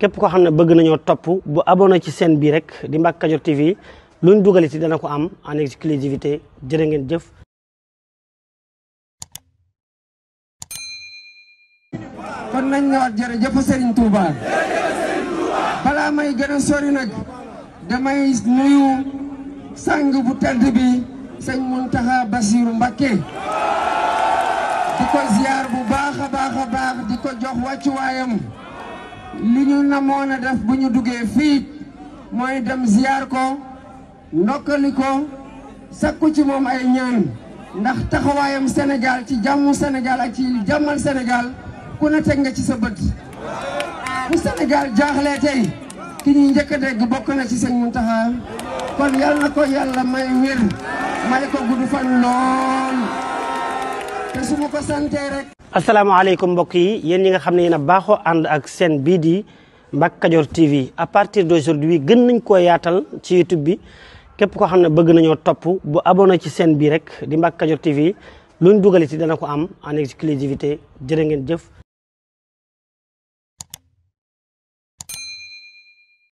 képp koo xam ne bëgg nañoo topp bu abonné ci chaîne bi rek di Mbacke Kadior TV luñ dugal ci dana ko am en exclusivité jërë ngeen jëf. kon nañ ñëwaat jërëjëf Serigne Touba balaa may gën a sori nag damay nuyu sang bu tedd bi sëñ Mountakha Bassirou Mbacké di ko ziar bu baax a baax di ko jox wàccuwaayam li ñu namoon a def bu ñu duggee fii mooy dem ziar ko ndokkali ko sakku ci moom ay ñaan ndax taxawaayam Sénégal ci jàmmu Sénégal ak ci jàmmal Sénégal ku ne teg nga ci sa bët bu Sénégal jaaxlee tey ki ñuy njëkk a dégg bokk na ci sëñ Mountakha kon yal na ko yàlla may wér may ko gudd fan lool te su ma ko santee rek. asalaamaaleykum mbokk yi yéen ñi nga xam ne yéen a baaxoo ànd ak chaîne bii di Mbacke Kadior TV à partir d'aujourd'hui gën nañ koo yaatal ci YouTube bi képp koo xam ne bëgg nañoo topp bu abonné ci chaîne bi rek di Mbacke Kadior TV luñ dugal ci dana ko am en exclusivité jërë ngeen jëf.